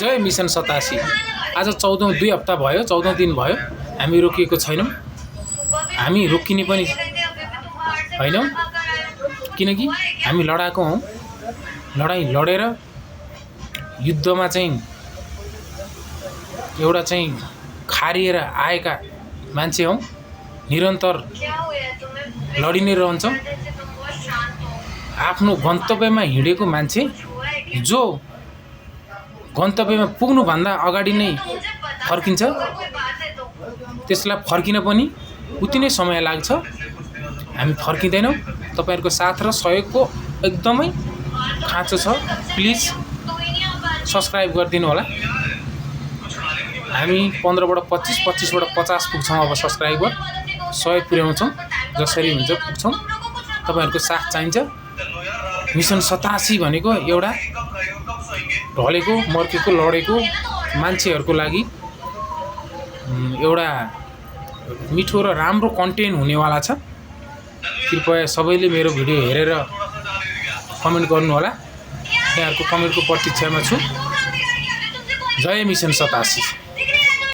जय mission 87। आज 14औं 2 हप्ता भयो, 14औं दिन भयो हामी रोकिएको छैनौँ। हामी रोकिने पनि हैनौँ, किनकि हामी लडाको हौँ। लडाई लडेर युद्धमा चाहिँ एउटा चाहिँ खारिएर आएका मान्छे हौँ। निरन्तर लडी नै रहन्छौँ। आफ्नो गन्तव्यमा हिँडेको मान्छे जो गन्तव्यमा पुग्नुभन्दा अगाडि नै फर्किन्छ, त्यसलाई फर्किन पनि उति नै समय लाग्छ। हामी फर्किँदैनौँ। तपाईहरुको साथ र सहयोगको एकदमै खाँचो छ। प्लिज सब्स्क्राइब गरिदिनु होला। हामी 15 बाट 25, 25 बाट 50 पुग्छौँ। अब सब्स्क्राइबर 100 पुर्याउँछौँ। जसरी हुन्छ पुग्छौँ। तपाईहरुको साथ चाहिन्छ। मिसन 87 भनेको एउटा ढलेको, मर्केको, लडेको मान्छेहरुको लागि एउटा मिठो र राम्रो कन्टेन्ट हुनेवाला छ। कृपया सबैले मेरो भिडियो हेरेर कमेन्ट गर्नु होला। यहाँहरुको कमेन्टको प्रतीक्षामा छु। जय मिसन 87।